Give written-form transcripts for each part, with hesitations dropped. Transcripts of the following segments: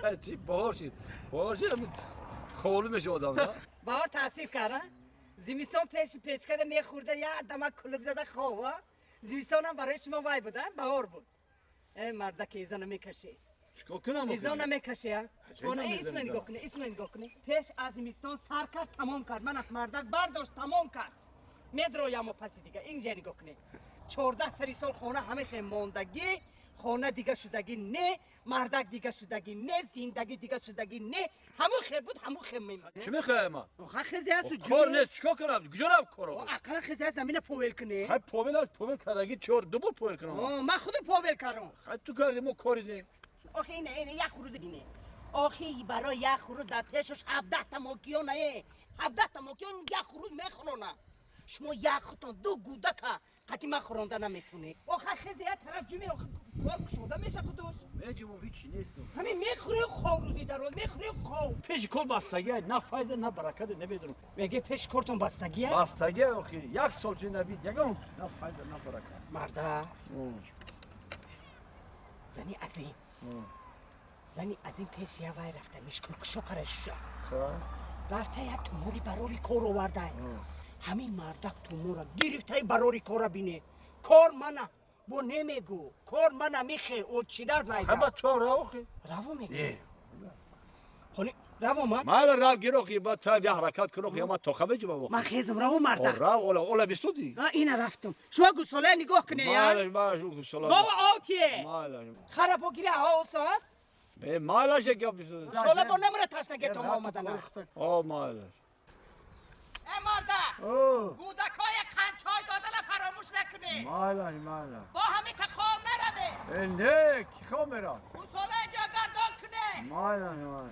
Чӣ баҳор шид. Баҳор шид хаволу меша одам, на? Баҳор таъсир кард, а? Зимистон пеши печкада мехӯрда, як дамак кулук зада хов, а? Зимистонам барои шумо вай буд, а? Баҳор буд. Э, мардаке иза намекашӣ. Чикор кунам? Изо намекашӣ, а? Исма нигоҳ кунӣ, исма нигоҳ кунӣ. Пеш аз зимистон сар кард, тамом кард. Манах мардак бардошт, тамом кард. Медроямо паси дига. Инҷа нигоҳ кунӣ. 14 сари сол хона ҳама хе мондагӣ, хона дига шудагӣ не, мардак дига шудагӣ не, зиндагӣ дига шудагӣ не. Ҳамон хе буд, ҳамон хе мемонд. Чӣ мехоҳӣ ман? Охир хезе ҳасту ҷон. Кор нест, чикор кунам? Куҷо рав кор? Ақаллан хезе ҳаст замина повел кунӣ. Хай повел аст, повел кардагӣ чор ду бор повел кунам. Ман худам повел кардам. Хай ту кардӣ, мо кори не. Охи ине, ине як хурӯз бине. Охи барои як хурӯз дар пешаш 17 та мокиён е. 17 та мокиён як хурӯз мехӯрона. Шумо як худтон ду гудака қатъи ман хӯронда наметунед. Охир хезе як тараф ҷуме, охир кор кушода меша худуш. Меҷумум, ҳичи нест. Ҳамин мехӯрӣ хов рӯзи дароз, мехӯрӣ хов. Пеши кор бастагӣ, на файза, на баракат, намедонам. Меге пеши кортон бастагӣ? Бастагӣ, охир як сол чи набид, ягон на файза, на баракат. Марда. Зани азим. Зани азим пеши я вай рафта, мишкулкушо кара шуша. Рафта я тумори барори кор оварда. Ҳамин мардак тумора гирифтаи барори кора бине. Кор мана бо немегу, кор мана михе, очират вайда. Хаба то рав охи. Раво мегу. Хони раво ман? Мала рав гир охи, ба та я ҳаракат кун охи, ама тоқа меҷумам охи. Ман хезам раво марда. Рав, ола, ола бистуди? А ина рафтум. Шумо гусола нигоҳ кунед, я? Мала, мала, гусола. Бобо отие. Мала. Хара бо гире ҳа осад? Бе мала ше гап бистуди. Сола бо намра ташнаге то омадана. О мала. Э марда! Гудакҳои қанчой додана фаромӯш накунед. Мала, мала. Бо ҳамин та хоб наравед. Э не, ки хоб мерад? Гусола ҷо гардон кунед. Мала, мала.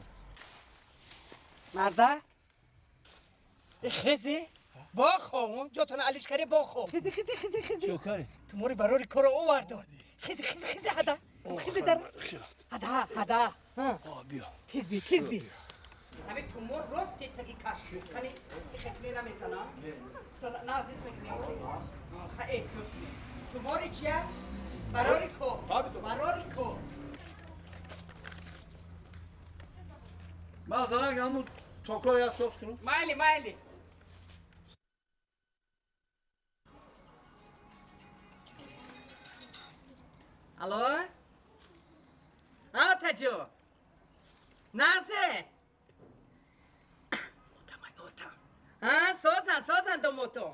Марда? Хезе? Бо хом, ҷотона алиш каре бо хом. Хезе, хезе, хезе, хезе. Чӣ карис? Тумори барори коро овардо. Хезе, хезе, хезе, ҳада. Хезе дар. Ҳада, ҳада. Биё. Тез би, тез би. Ҳамин тумор рост тетаги кашф шуд. Кани хекне намезана? То назиз мекунӣ? Ха эҳтиёт кунӣ. Тумори чия? Барори кор. Барори кор. Ман занак ҳамун токоро як сос кунам. Майли, майли. Алло? А, Таҷо? Назе? А, созан, созан домотон.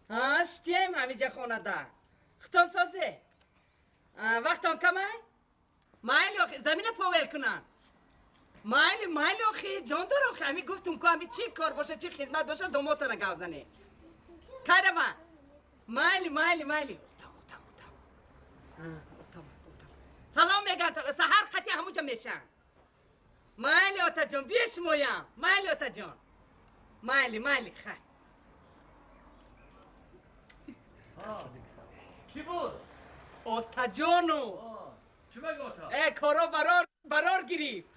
А, штием ҳамиҷа хонада. Хутон созе? Вақтон камай? Майли охи, замина повел кунан. Майли, майли охи, ҷон дор охи, ҳами гуфтум ку ҳами чӣ кор боша, чӣ хизмат боша, домотона гав зане. Кай раван? Майли, майли, майли. Отам, отам, отам. Отам, отам. Салом меган, саҳар қати ҳамуҷа мешан. Майли, отаҷон, биё шумоям. Майли, отаҷон. Майли, майли, хай. Кӣ буд? Отаҷону. Чӣ мегӯ ота? Э, коро барор, барор гирифт.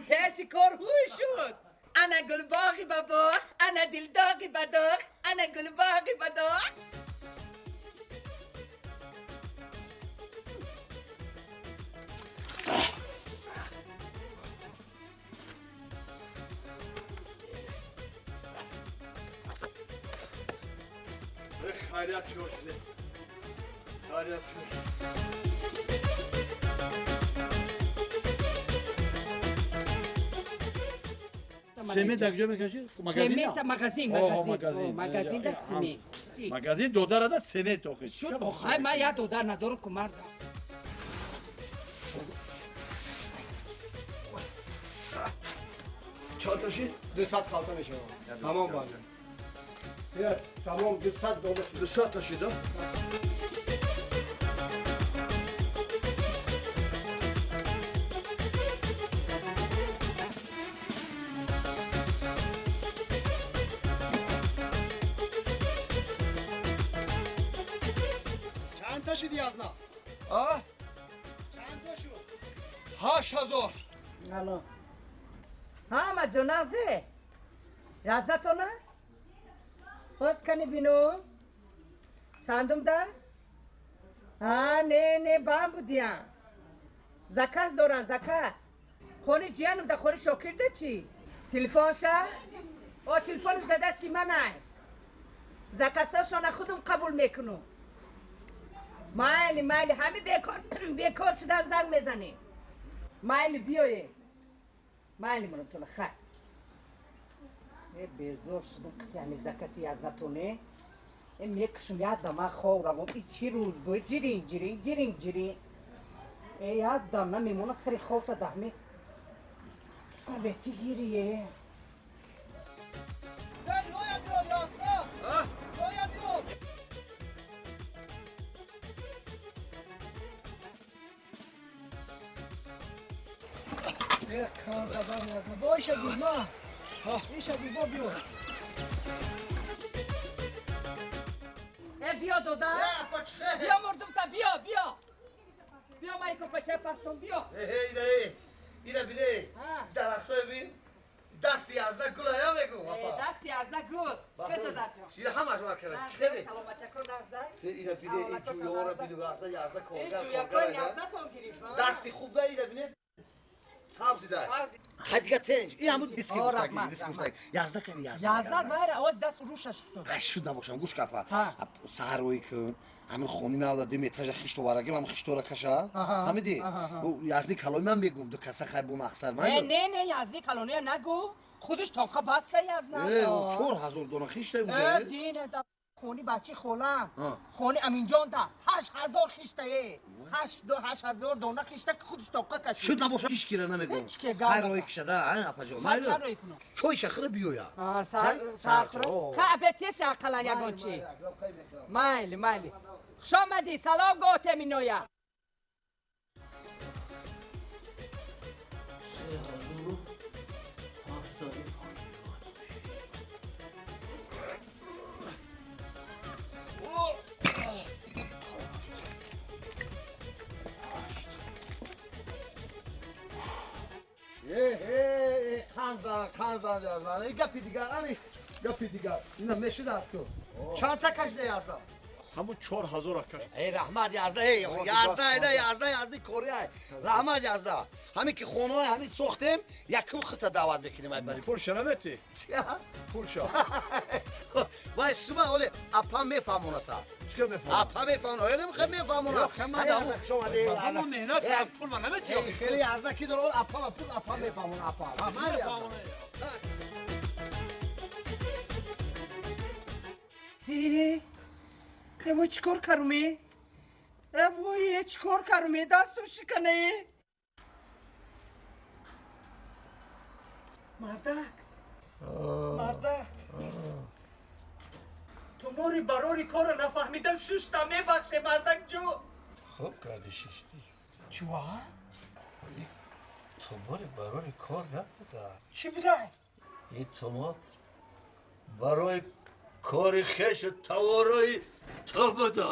Пеши кор ҳуй шуд. Ана гулбоғи ба боғ, ана дилдоғи ба доғ, ана гулбоғи ба доғ. Хайрият чиё шуде? Хайрият чиё шуде? Семент дар куҷо мекашӣ? Магазин? Семент магазин, магазин. Магазин да семент. Магазин додара да семент охи. Шуд, охай, ман як додар надорам ку марда. Чанд та шид? 200 халта мешавад. Тамом банда. Я тамом 200 дона шид. 200 та шид, а? Чанд та шиди аз на? А? Чанд та шуд? 8000. Алло. Ҳа, маҷоназе. Лаззатона? Боз кани бино? Чандум да? Ҳа, не, не, бам будиям. Заказ дорам, заказ. Хони ҷиянам да хори Шокир да чӣ? Телефонша? О, телефонш да дасти манай. Закасашона худам қабул мекунам. Майли, майли, ҳами бекор шудан занг мезанем. Майли, биёе. Майли, муродтулло, хай. Безор шудам қати ҳами закаси язнатоне. Мекушам як дама хоб равом. И чӣ рӯз буд? Ҷирин, ҷирин, ҷирин, ҷирин. Як дам намемона сари хобта даҳми. Бети гирие. Биё дода. Биё мурдумта, биё, биё. Биё майко пача партон, биё. Ира бине. Дарахтҳои бин. Дасти язда гул ая мегум, апа. Дасти язда гул. Чӣ додаҷон? Шира ҳамаш вар кара. Чӣ хебе? Саломатако нағзай. Ира бине, ин ҷӯёро бину вақта язда коргар, коргар. Яздатон гирифт. Дасти хуб да ира бине. Сабзида. Хай дига тенҷ. Ин ҳамун диски гуфтаги, диски гуфтаги. Язда кани язда. Язда вайра, оз даст рушаш шуд. Шуд набошам, гӯш капа. Саҳар рӯй кун. Ҳамин хони навда ду метража хишто варагим, ҳам хиштора каша. Ҳамиди? Язди калони ман мегум, ду каса хай бо мақсад ман. Не, не, не, язди калония нагу. Худаш тоқа баста язна. 4000 дона хишта уже. Дина да хони бачи холам. Хони Аминҷон да 8000 хиштае. 8000 дона хишта ки худаш тоқа кашид. Шуд набошам, ҳеч кира намегум. Хай рӯй кишада, апаҷон. Майли. Чой шахра биёя. Сар. Ха абетеш ақалан ягон чи. Майли, майли. Хуш омадӣ, салом готе миноя. Қанзан яздан. Гапи дигар, ани гапи дигар. Ина мешуд аст ку. Чанд та кашида яздан? Ҳамун 4000 каш. Эй раҳмат язда, эй язда, эй язда, язди кори ай. Раҳмат язда. Ҳамин ки хонаҳои ҳамин сохтем, якум худта даъват мекунем ай бари. Пулша намети? Пулша. Вай сума оле апа мефаҳмоната. Чӣ мефаҳмонад? Апа мефаҳмонад. Эй намехоҳ мефаҳмонад. Ҳамун меҳнат пул ма намети. Хеле язда ки дорад апа ва пул апа мефаҳмонад апа. Эвой чӣ кор каруме? Эвой чӣ кор каруме? Дастум шикане. Мардак. Мардак. Ту мори барори корро нафаҳмидам шушта мебахше мардак ҷо. Хуб карди шишти. Чуа? Ту мори барори кор набуда. Чӣ буда? Ин тумор барои кори хешу таворои ту буда.